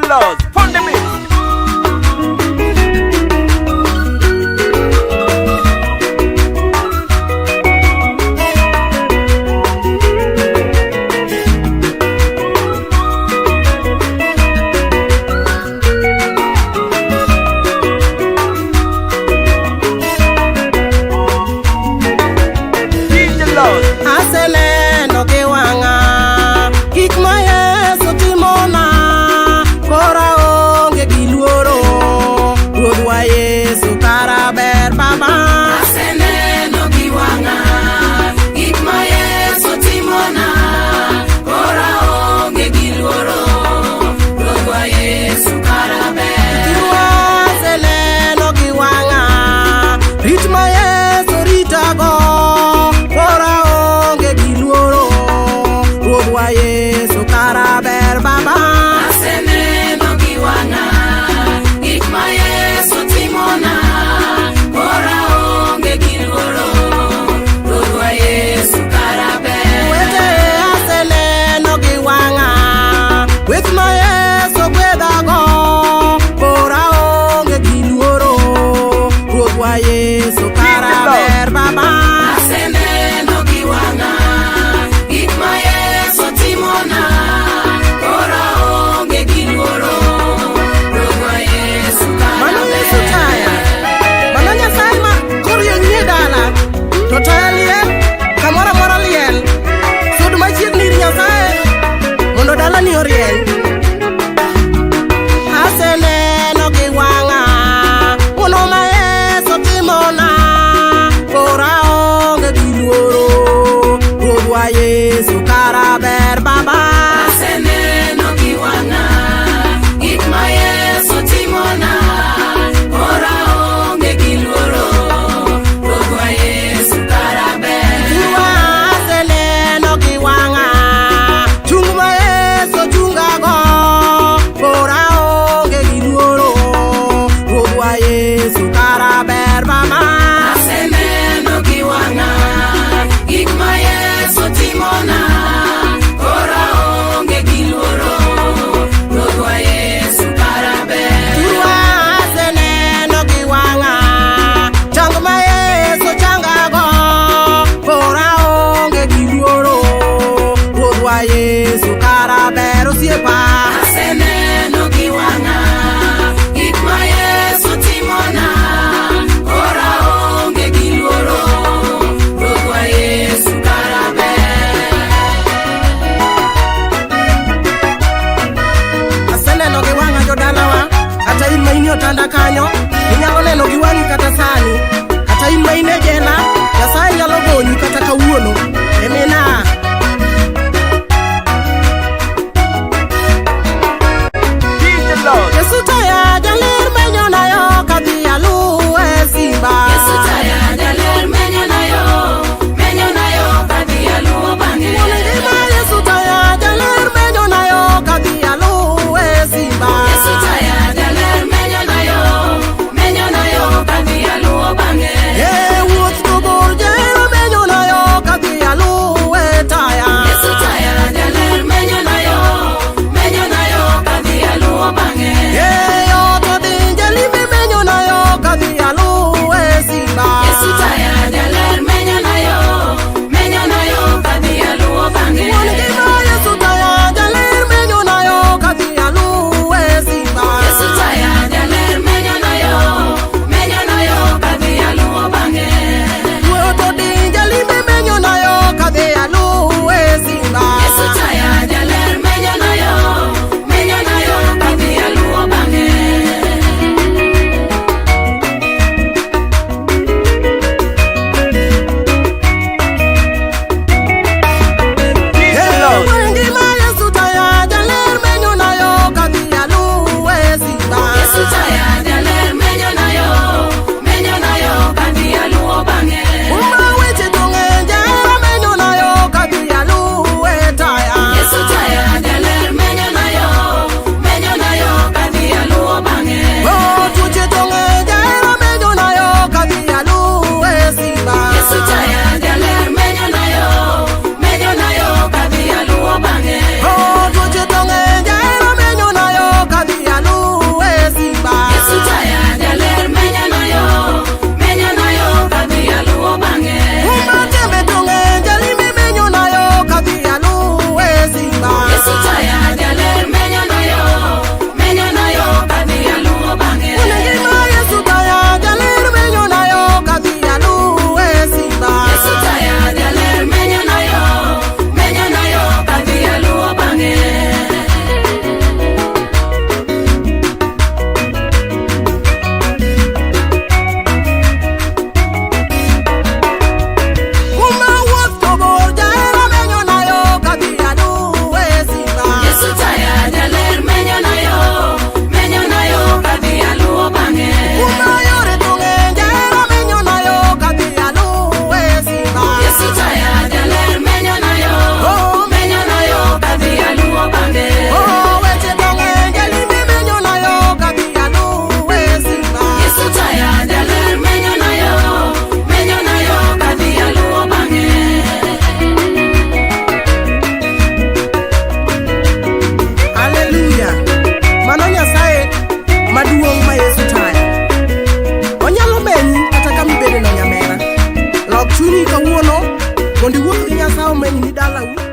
Laws, Pon the Mix. DJ Laws, Aseneno gi wang'a gik ma Yesu timona, koro aonge gi luoro. Ruodhwa Yesu kara ber baba. Aseneno gi wang'a gik ma Yesu timona, koro aonge gi luoro. Ruodhwa Yesu kara ber. Thurwa aseneno gi wang'a rit ma Yesu ritago, koro aonge gi luoro. Ruodhwa Yesu kara ber baba. Aseneno gi wang'a gik ma Yesu timona, koro aonge gi luoro. Ruodhwa Yesu kara ber. Wete aseneno gi wang'a gweth ma Yesu gwedhago, koro aonge gi luoro. Ruodhwa Yesu kara ber baba. Aseneno gi wang'a gik ma Yesu timona, koro aonge gi luoro. Ruodhwa Yesu kara Mano Yesu ber. taya. Mano Nyasaye ma korieny e dala to taya liel kamoro amora liel. Sud machiegni ir Nyasaye mondo dalani orieny. Aseneno gi wang'a ng'wono ma Yesu timona, koro aonge gi luoro. Ruodhwa Yesu kara ber baba. Aseneno gi wang'a gik ma Yesu timona, koro aonge gi luoro. Ruodhwa Yesu kara ber. Thurwa aseneno gi wang'a chung ma Yesu chungago, koro aonge gi luoro. Ruodhwa Yesu kara ber baba. Aseneno gi wang'a gik ma Yesu timona, koro aonge gi luoro. Ruodhwa Yesu kara ber. Thurwa aseneno gi wang'a chang ma Yesu changago, koro aonge gi luoro. Ruodhwa Yesu kara ber osiepa. Aseneno gi wang'a gik ma Yesu timona, koro aonge gi luoro. Ruodhwa Yesu kara ber. Aseneno gi wang'a jodalawa, kata in ma in e otanda kanyo, inyalo neno gi wang'i kata sani. Kata in ma in e jela, Nyasaye nyalo gonyi kata kawuono. Emina. DJ Laws, Yesu taya jaler menyona yo kadhi aluwe simba. Yesu taya jaler menyona yo, menyona yo kadhi aluwo bang'e. Ngima Yesu taya jaler menyona yo kadhi aluwe simba. Yesu taya jaler menyona yo, menyona yo kadhi aluwo bang'e. E wuoth go omenyni dalau.